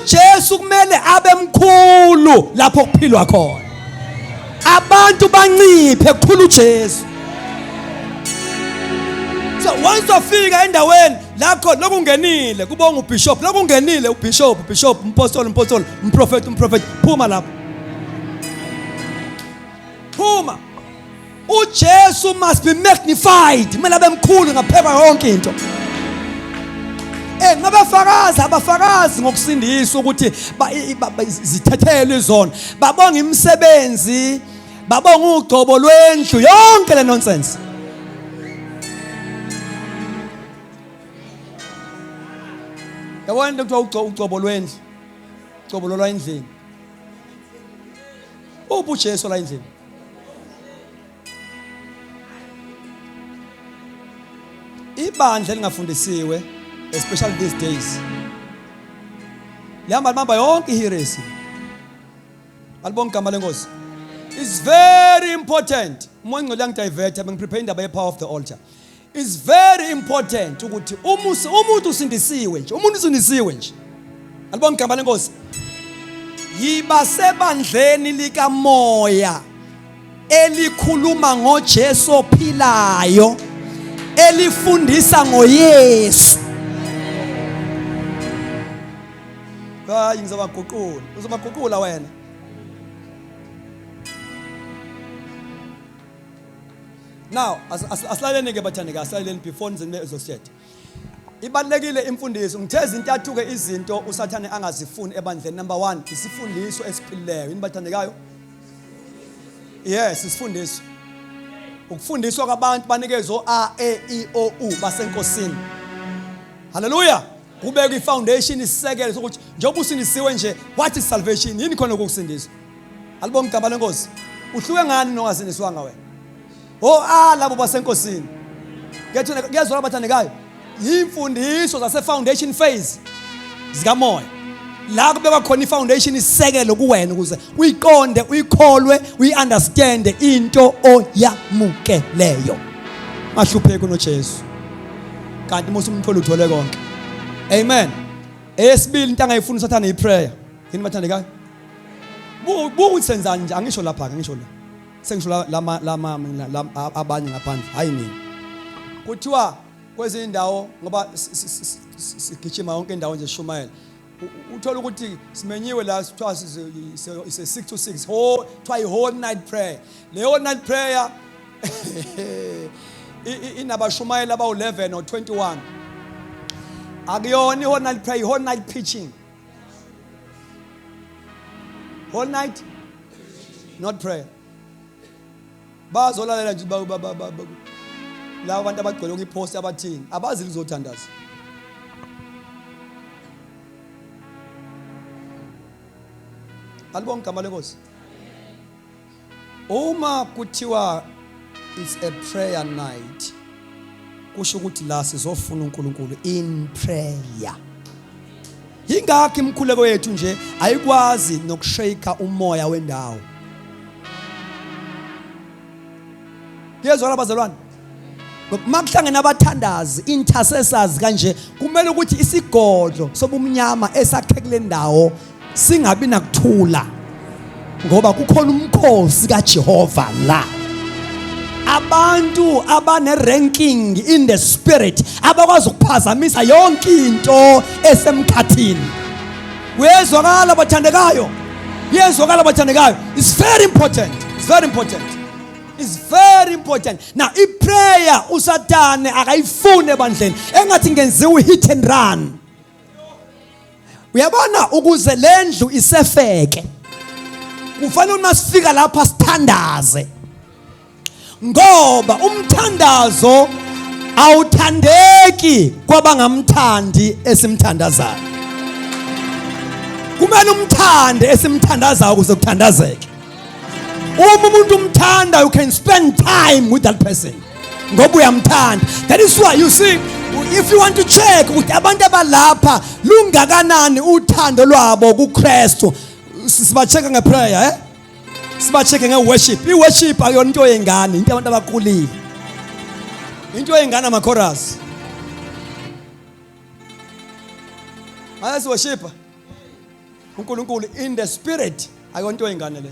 UJesu kumele abe mkhulu lapho kuphilwa khona. Abantu banciphe kukhulu uJesu. So once wafika endaweni lakho lokungenile kubonga ubishop, lokungenile ubishop, bishop, umpostoli, umpostoli, umprofeti, umprofeti, phuma lapho. Phuma. uJesu must be magnified, kumele abe mkhulu ngaphekwa yonke into. Eh ngabafakazi abafakazi ngokusindiswa ukuthi zithethelwe izona, babonga imisebenzi, babonga ugcobo lwendlu, yonke le nonsense. Yabona into kuthiwa ugcobo lwendlu, ugcobo lolwa endlini. Uphi uJesu la endlini? Ibandla elingafundisiwe, especially these days, lihamba libamba yonke iheresi. Alibonge igama lenkosi. It's very important. Umoya ongcwele uyangidivert, bengiprepare indaba ye-power of the altar. It's very important ukuthi umuntu usindisiwe nje, umuntu usindisiwe nje. Alibonge igama lenkosi. Yiba sebandleni likamoya elikhuluma ngoJesu ophilayo, elifundisa ngoYesu. Hayi ngizobaguqula, uzobaguqula wena. Now asilaleni ke bathandeka, asilaleni before nize nibe exhausted. Ibalulekile imfundiso. Ngithe zintathu ke izinto uSathane angazifuni ebandleni. Number 1, isifundiso esiphilileyo. Yini bathandekayo? Yes, isifundiso. Ukufundiswa kwabantu banikezwe A E I O U basenkosini. Hallelujah. Kubeka ifoundation, isisekelo sokuthi njengoba usindisiwe nje, what is salvation? Yini khona ukusindiswa? Alibonge igama lenkosi. Uhluke ngani nongasindiswanga wena? Oh ah labo basenkosini. Kuyethuna kuyezwa abathandekayo. Imfundiso zase foundation phase zikamoya. La kubekwa khona ifoundation, isisekelo kuwena ukuze uyiqonde, uyikholwe, uyiunderstand into oyamukeleyo. Mahlupheki unoJesu. Kanti musu umthole uthole konke. Amen. Eyesibili into angayifuni uSathane iprayer. Yini bathandekayo? Buka ukuthi senzani nje, angisho lapha, angisho la. Sengisho lama lama abanye ngaphandle, hayi nina. Kuthiwa kwezinye indawo ngoba sigijima yonke indawo nje sishumayela. Uthola ukuthi simenyiwe la, kuthiwa is a 6 to 6 whole, kuthiwa i whole night prayer. Leyo night prayer inabashumayeli abawu-11 or 21. Akuyona i-whole night prayer, i-whole night preaching. Whole night not prayer. Bazolalela nje laba bantu abagcwele kwipost abathini, abazi lizothandaza. Alibonge igama lenkosi. Uma kuthiwa it's a prayer night, kusho ukuthi la sizofuna uNkulunkulu in prayer. Yingakho imikhuleko yethu nje ayikwazi nokushake umoya wendawo. Kuyezwakala bazalwane? Uma kuhlangene abathandazi, intercessors kanje, kumele ukuthi isigodlo sobumnyama esakhe kule ndawo singabi nakuthula, ngoba kukhona umkhosi kaJehova la. Abantu abane ranking in the spirit abakwazi ukuphazamisa yonke into esemkhathini. Kuyezwakala bathandekayo, kuyezwakala bathandekayo. It's very important, it's very important, it's very important. Now iprayer uSathane akayifuni ebandleni, engathi ngenziwa hit and run. Uyabona, ukuze lendlu isefeke kufanele uma sifika lapha sithandaze, ngoba umthandazo awuthandeki kwabangamthandi esimthandazayo. Kumele umthande esimthandazayo ukuze kuthandazeke. Uma umuntu umthanda, you can spend time with that person ngoba uyamthanda. That is why you see, if you want to check ukuthi abantu abalapha lungakanani uthando lwabo kuKristu, sibachecka ngeprayer, eh sibachecke ngeworship. I-worship akuyona into yengane, into abantu abakhulile, into yengane ama-chorus. Aya siworship. uNkulunkulu in the spirit. Ayonto ingane le,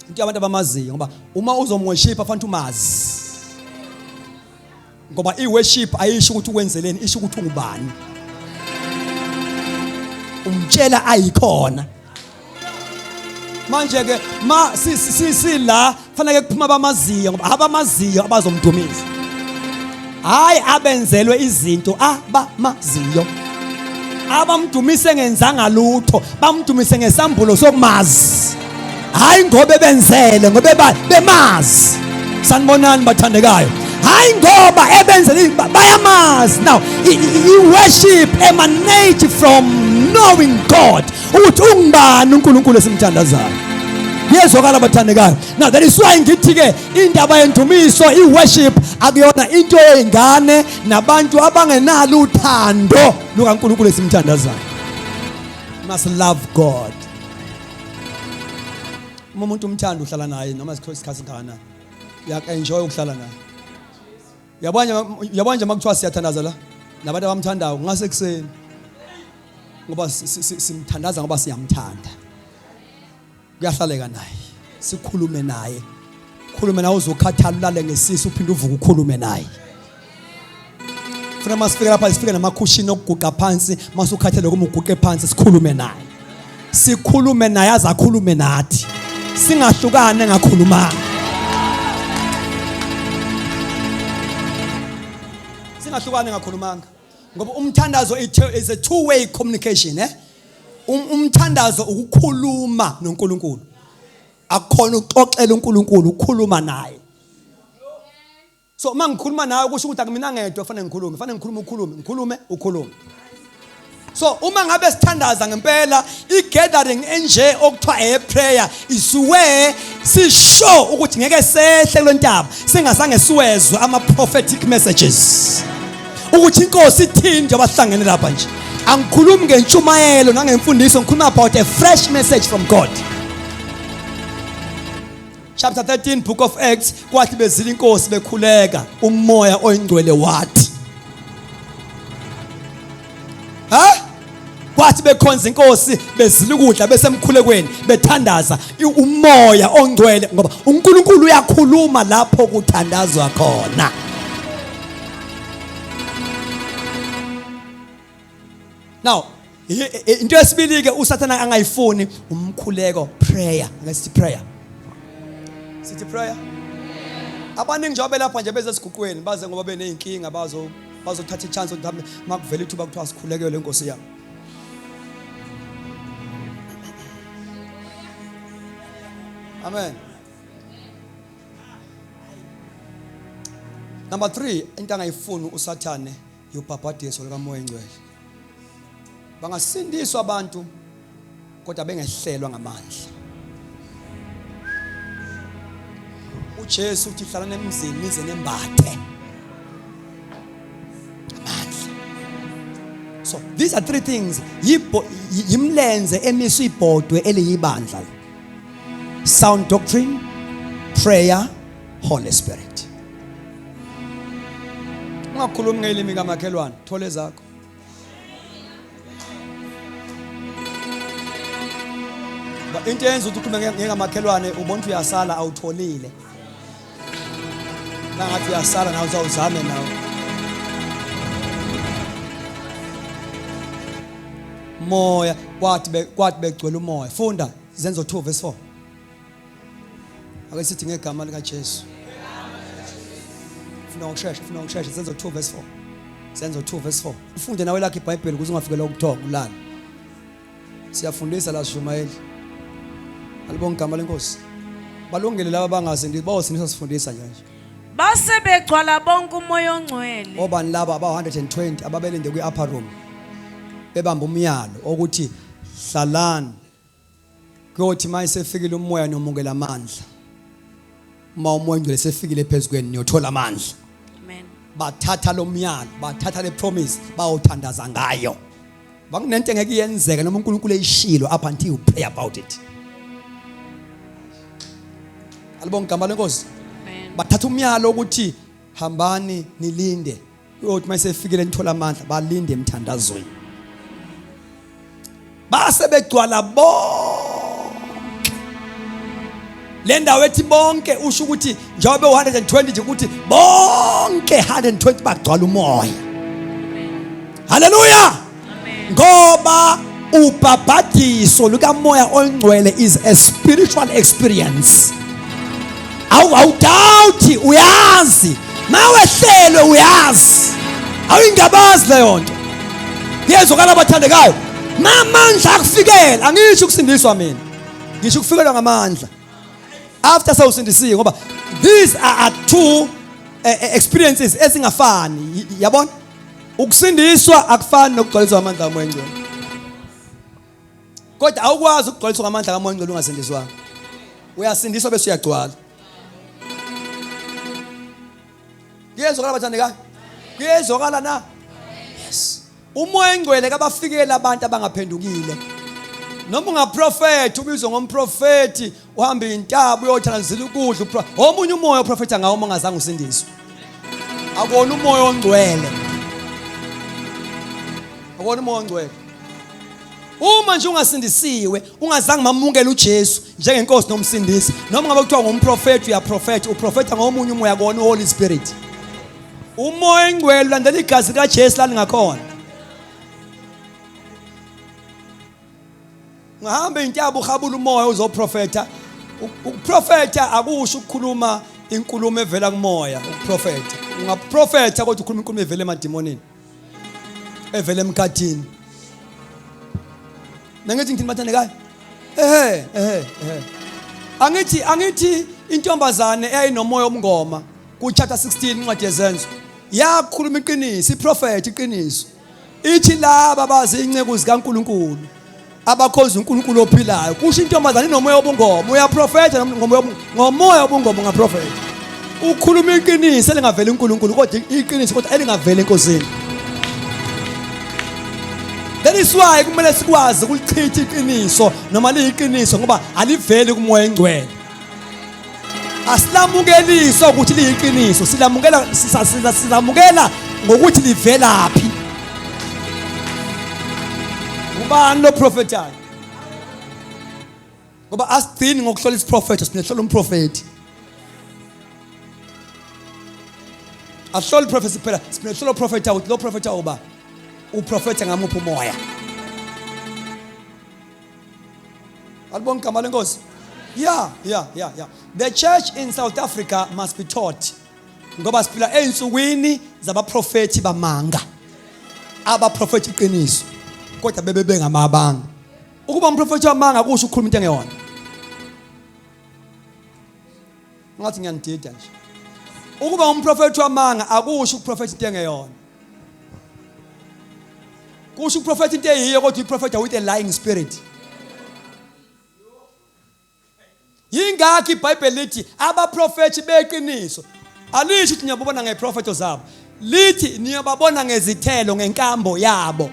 into abantu abamaziyo, ngoba uma uzomworship afanele umazi, ngoba i-worship ayisho ukuthi ukwenzeleni, isho ukuthi ungubani, umtshela ayikhona. Manje ke ma si la fanele kuphuma abamaziyo, ngoba abamaziyo abazomdumisa, hayi abenzelwe izinto, abamaziyo abamdumise ngenzanga lutho, bamdumise ngesambulo sokumazi, hayi ngoba ebenzele, ngoba bemazi. Sanibonani bathandekayo. Hayi ngoba ebenzele, bayamazi. Now i-worship emanate from knowing God, ukuthi ungubani uNkulunkulu esimthandazayo. Kuyezwakala bathandekayo? Now that is why ngithi ke indaba yendumiso, i-worship, akuyona into yey'ngane nabantu abangenalo uthando lukaNkulunkulu esimthandazayo. Must love God. Uma umuntu umthanda, uhlala naye noma isikhathi singakanani, uyak-enjoy ukuhlala naye. Yabona nje makuthiwa siyathandaza la nabantu abamthandayo ngasekuseni, ngoba simthandaza ngoba siyamthanda, kuyahlaleka naye, sikhulume naye, khulume nawe uzokhathala, ulale ngesisu, uphinde uvuke ukhulume naye. Funa masifike lapha sifike namakhushini okuguqa phansi, masukhathele kuma uguqe phansi, sikhulume naye, sikhulume naye aze akhulume nathi, singahlukane engakhulumanga, singahlukane engakhulumanga, ngoba umthandazo is a two way communication, eh. Umthandazo ukukhuluma noNkulunkulu, akukhona ukuxoxela uNkulunkulu, ukukhuluma naye. So uma ngikhuluma nawe kusho ukuthi akumina ngedwa fanele ngikhulume, fanele ngikhulume, ukhulume, ngikhulume, ukhulume. So uma ngabe sithandaza ngempela, i-gathering enje okuthiwa a prayer is where sisho ukuthi ngeke sehle kule ntaba singasange siwezwe ama-prophetic messages, ukuthi inkosi ithini njengoba sihlangene lapha nje. Angikhulumi ngentshumayelo nangemfundiso, ngikhuluma about a fresh message from God. Chapter 13, Book of Acts, kwathi bezila inkosi bekhuleka, umoya oyingcwele wathi, ha, kwathi bekhonza inkosi, bezila ukudla, besemkhulekweni, bethandaza, umoya ongcwele, ngoba uNkulunkulu uyakhuluma lapho kuthandazwa khona. Now into yesibili ke uSathana angayifuni, umkhuleko, prayer. Ake sithi prayer, sithi prayer. Abaningi njengoba belapha nje beze esiguqweni, baze ngoba beneyinkinga, bazo bazothatha i-chance ukuthi mhlawumbe makuvela ithuba kuthiwa sikhulekele inkosi yami. Amen. Number 3, into angayifuni uSathane yubhabhadiso likaMoya Ingcwele. Bangasindiswa abantu kodwa bengehlelwa ngamandla. UJesu uthi hlalani emzini nize nembathe amandla. So these are three things, yimlenze emiswe ibhodwe eliyibandla: sound doctrine, prayer, Holy Spirit. Ungakhulumi ngelimi kamakhelwane, thola ezakho. Into eyenza ukuthi ukhulume ngengamakhelwane, ubona ukuthi uyasala, awutholile, nangathi uyasala nawe uzawuzame nawe. Moya kwathi begcwele umoya. Funda Zenzo 2 verse 4. Ake sithi ngegama lika Jesu. Funda ngokushesha, funda ngokushesha. Zenzo 2 verse 4. Zenzo 2 verse 4. Ufunde nawe lakhe iBhayibheli ukuze ungafikelwa ukuthonga ulale. Siyafundisa la, sishumayeli. Alibonge igama lenkosi. Balungile laba bangazi, bawosindisa, sifundisa nje nje. Base begcwala bonke umoya ongcwele. Obani laba? Aba 120 ababelinde kwi upper room. Bebamba umyalo okuthi hlalani, kuyothi uma esefikile umoya nomukela amandla. Uma umoya ongcwele sefikile phezukwenu, niyothola amandla. Amen. Bathatha lo myalo, bathatha le promise, bawuthandaza ngayo. Bakunento engeke iyenzeke noma uNkulunkulu eyishilo up until you pray about it. Alibonge igama lenkosi. Amen. Bathatha umyalo ukuthi hambani nilinde, uyothi uma esefikile nithola amandla, balinde emthandazweni. Base begcwala bonke. Le ndawo ethi bonke usho ukuthi njengoba be-120 nje ukuthi bonke 120 bagcwala umoya. Haleluya! Ngoba ubhabhadiso lukamoya oyingcwele is a spiritual experience. Awudoubt uyazi. Mawehlelwe uyazi. Awuyingabazi leyo nto. Kuyezwakala abathandekayo. Mamandla akufikela, angisho ukusindiswa mina. Ngisho ukufikelwa ngamandla. After sewusindisiwe ngoba these are two experiences ezingafani, yabona? Ukusindiswa akufani nokugcwaliswa ngamandla kaMoya oNgcwele. Kodwa awukwazi ukugcwaliswa ngamandla kaMoya oNgcwele ungasindiswanga. Uyasindiswa bese uyagcwala. Kuyezwakala bathandekayo? Kuyezwakala na? Yes. Umoya engcwele kabafikele abantu abangaphendukile. Noma ungaprofetha ubizwa ngomprofethi uhamba intaba uyothandazela ukudla omunye umoya oprofetha ngawo uma ungazange usindiswe. Akona umoya ongcwele. Akona umoya ongcwele. Uma nje ungasindisiwe, ungazange mamukele uJesu njengenkosi nomsindisi, noma ngabe kuthiwa ngumprofethi uyaprofetha, uprofetha ngomunye umoya kona uHoly Spirit. Umoya engcwele ulandela igazi likaJesu lalingakhona. Ungahamba intaba uhabula umoya uzoprofetha. Ukuprofetha akusho ukukhuluma inkulumo evela kumoya, ukuprofetha. Ungaprofetha kodwa ukhuluma inkulumo evela emadimonini. Evela emkhathini. Nangithi ngithini bathandekayo? Ehe, ehe, ehe. Angithi angithi intombazane eyayinomoya omngoma ku chapter 16 incwadi yezenzo yakhuluma iqiniso, iprofetha iqiniso. Ithi laba bazi inceku zikaNkuluNkulu abakhonza uNkulunkulu ophilayo. Kusho intombazane inomoya obungoma, uyaprofetha ngomoya ngomoya obungoma ungaprofetha. Ukhuluma iqiniso elingaveli uNkulunkulu kodwa iqiniso kodwa elingaveli enkosini. That is why kumele sikwazi ukulichitha iqiniso noma liyiqiniso ngoba aliveli kumoya engcwele. Asilamukeliswa ukuthi liyiqiniso, silamukela silamukela ngokuthi livelaphi. Ubani lo profetayo? Ngoba asigcini ngokuhlola isiprofetho, sinehlola umprofeti. Asihloli prophecy kuphela, sinehlola uprofeta ukuthi lo profeta uba uprofeta ngamuphi umoya. Alibonke igama lenkosi. Yeah, yeah, yeah, yeah. The church in South Africa must be taught. Ngoba siphila ezinsukwini zabaprofeti bamanga. Abaprofeti iqiniso kodwa bebe bengamabanga. Ukuba umprofeti wamanga kusho ukukhuluma into engeyona. Ngathi ngiyanidida nje. Ukuba umprofeti wamanga akusho ukuprofetha into engeyona. Kusho ukuprofetha into eyiyo kodwa uyiprofetha with a lying spirit. Yingakho iBhayibheli lithi abaprofethi beqiniso alisho ukuthi niyababona ngeprofetho zabo. Lithi niyababona ngezithelo ngenkambo yabo.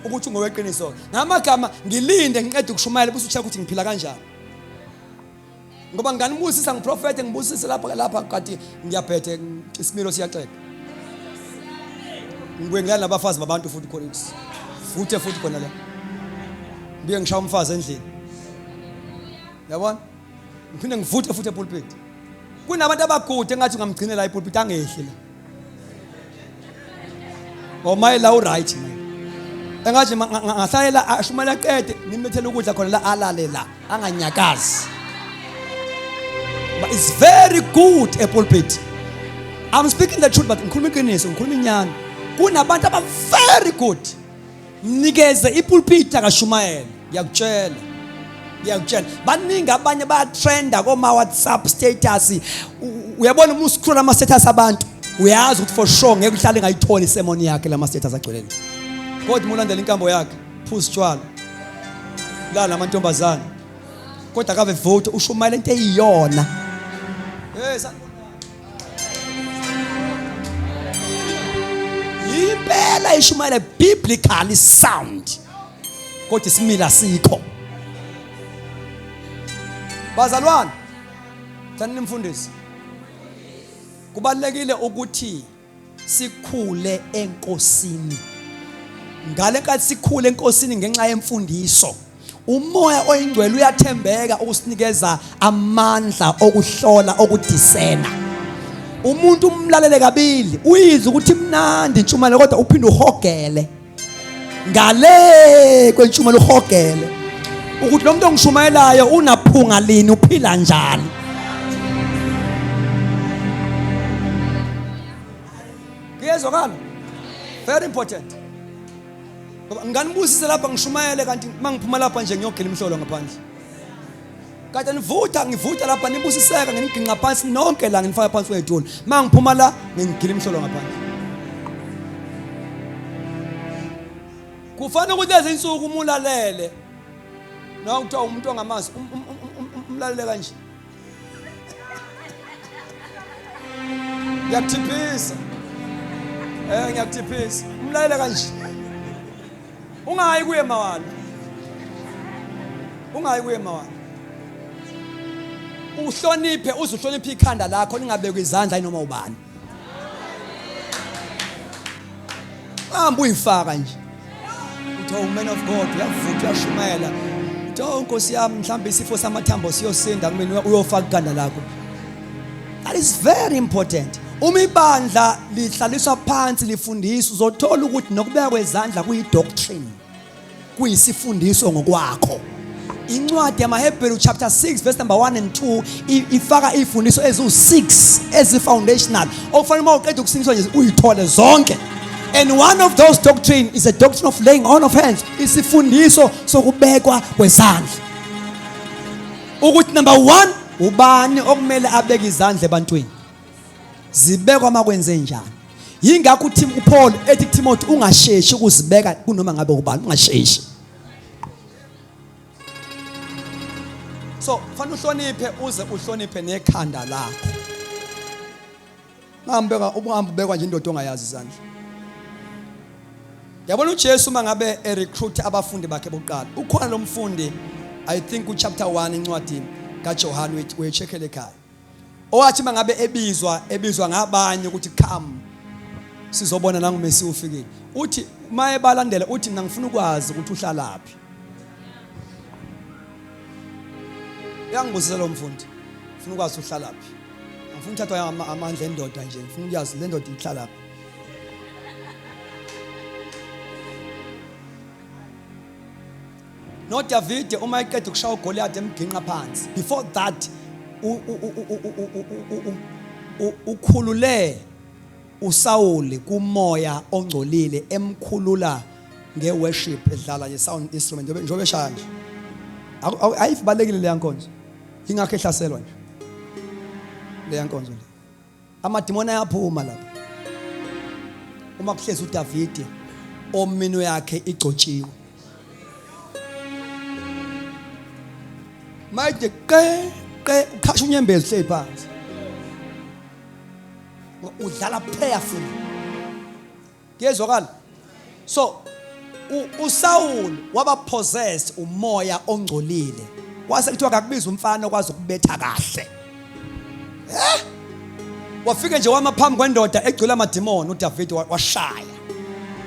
Ukuthi ungoweqiniso. Ngamagama ngilinde ngiqede ukushumayela bese ucheck ukuthi ngiphila kanjani. Ngoba nganibusisa ngiprofethe ngibusise lapha lapha kanti ngiyabhethe isimilo siyaxega. Ngibuye ngilala nabafazi babantu futhi khona futhi futhi khona la. Ngibuye ngishaya umfazi endlini. Yabona? Ngiphinde ngivuthe futhi epulpit. Kunabantu abagude engathi ungamgcinela ipulpit angehli la. Ngomaye la uright mina. Engathi ngahlalela ashumayela qede nimlethele ukudla khona la alale la anganyakazi. But it's very good a pulpit. I'm speaking the truth but ngikhuluma iqiniso ngikhuluma inyani. Kunabantu aba very good. Mnikeze ipulpit akashumayele. Ngiyakutshela. Ngiyakutshela. Baningi abanye bayatrenda koma WhatsApp status. Uyabona uma uscroll ama status abantu, uyazi ukuthi for sure ngeke uhlale ngayitholi isermon yakhe lama status agcwele. Kodwa uma ulandela inkambo yakhe, phuza utshwala. Lala amantombazane. Kodwa akave vote ushumayela into eyiyona. Hey Impela ishumayela biblically sound. Kodwa isimila sikho. Bazalwane, thani nimfundisi. Kubalekile ukuthi sikhule enkosini. Ngale nkathi sikhule eNkosini ngenxa yemfundiso, uMoya oyiNgcwele uyathembeka ukusinikeza amandla okuhlola, okudisena. Umuntu umlalele kabili, uyizwe ukuthi imnandi intshumayelo kodwa uphinde uhogele. Ngale kwentshumayelo uhogele ukuthi lo muntu ongishumayelayo unaphunga lini, uphila njani. Kuyezwakala? Very important. Ngoba nganibusise lapha ngishumayele kanti mangiphuma lapha nje ngiyogila imhlolo ngaphandle. Kade nivutha ngivutha lapha nibusiseka nginiginqa phansi nonke la nginifaka phansi kwezitulo. Mangiphuma la ngingigila imhlolo ngaphandle. Kufanele ukuthi lezi insuku umulalele. Noma kuthiwa umuntu ongamazi umlalele kanje. Ngiyakuthiphisa. Eh ngiyakuthiphisa. Umlayele kanje. Ungayi kuye mawala. Ungayi kuye mawala. Uhloniphe uze uhloniphe ikhanda lakho lingabekwa izandla inoma ubani. Hamba uyifaka nje. Uthi oh man of God uyavutha uyashumayela. Uthi oh Nkosi yami mhlawumbe isifo samathambo siyosinda kumina uyofaka ikhanda lakho. That is very important. Uma ibandla lihlaliswa phansi lifundiswa uzothola ukuthi nokubeka kwezandla kuyi doctrine. Kuyisifundiso ngokwakho. Incwadi yamaHebheru chapter 6 verse number 1 and 2 ifaka izifundiso eziwu-6 ezi-foundational okufanele uma uqeda ukusindiswa nje uyithole zonke. And one of those doctrine is a doctrine of laying on of hands, isifundiso sokubekwa kwezandla. Ukuthi number 1 ubani okumele abeke izandla ebantwini? Zibekwa makwenze njani? Yingakho uTim uPaul ethi kuTimothy ungasheshi ukuzibeka kunoma ngabe ubani, ungasheshi. So fanele uhloniphe uze uhloniphe nekhanda lakho. Ngihambeka ubuhamba ubekwa nje indoda ongayazi izandla. Yabona uJesu uma ngabe erecruit abafundi bakhe bokuqala. Ukhona lo mfundi I think ku chapter 1 incwadi kaJohn uyicheckele ekhaya. Owathi mangabe ebizwa ebizwa ngabanye ukuthi come sizobona nangu Messi ufikile. Uthi maye balandela uthi mina ngifuna ukwazi ukuthi uhlalaphi. Uyangibuzisa lo mfundi. Ngifuna ukwazi uhlalaphi. Angifuni ukuthathwa amandla endoda nje, ngifuna ukuyazi le ndoda ihlalaphi. NoDavide uma eqeda ukushaya uGoliath emginqa phansi. Before that ukhulule uSawuli kumoya ongcolile emkhulula ngeworship edlala nje sound instrument njengoba eshaya nje. Ayibalekile leya nkonzo. Ingakho ehlaselwa nje. Leya nkonzo le. Amadimoni ayaphuma lapha. Uma kuhlezi uDavide ominwe yakhe igcotshiwe. Manje qe qe ukhasha unyembezi hlezi phansi. Udlala prayerfully. Kuyezwakala? So uSaul waba possessed umoya ongcolile. Kwase kuthiwa akakubiza umfana okwazi ukubetha kahle. Eh? Wafike nje wama phambi kwendoda egcwele amadimoni uDavid washaya.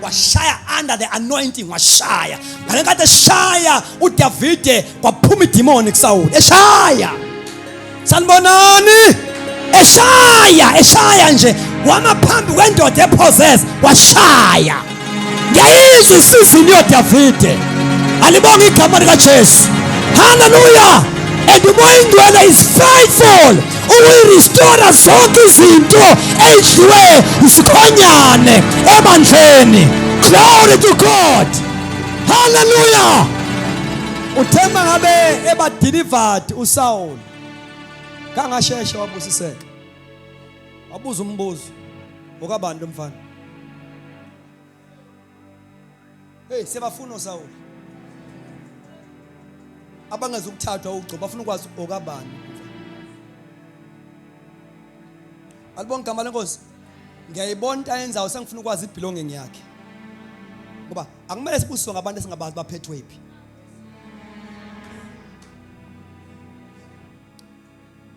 Washaya under the anointing washaya. Ngalenkathi eshaya uDavide kwaphuma idimoni kuSaul. Eshaya. Sanibonani. Eshaya, eshaya nje wama phambi kwendoda epossess washaya. Ngiyayizwa isizini yoDavide. Alibonge igama likaJesu. Hallelujah. And uMoya oyiNgcwele is faithful ukuyirestore zonke izinto eyidliwe isikhonyane ebandleni. Glory to God. Hallelujah. Uthemba ngabe eba delivered uSaul. Kangasheshe wabusiseka. Wabuza umbuzo okabani lo mfana. Hey sebafuna uSaul. Abangezukuthathwa ugcobo bafuna ukwazi okabani. Alibonge igama lenkosi. Ngiyayibona into ayenzayo sengifuna ukwazi ibelonging yakhe. Ngoba akumele sibusiswe ngabantu esingabazi baphethwe phi.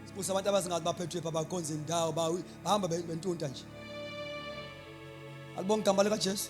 Sibusisa abantu abazingazi baphethwe phi abakhonza indawo bahamba bentunta nje. Alibonge igama likaJesu.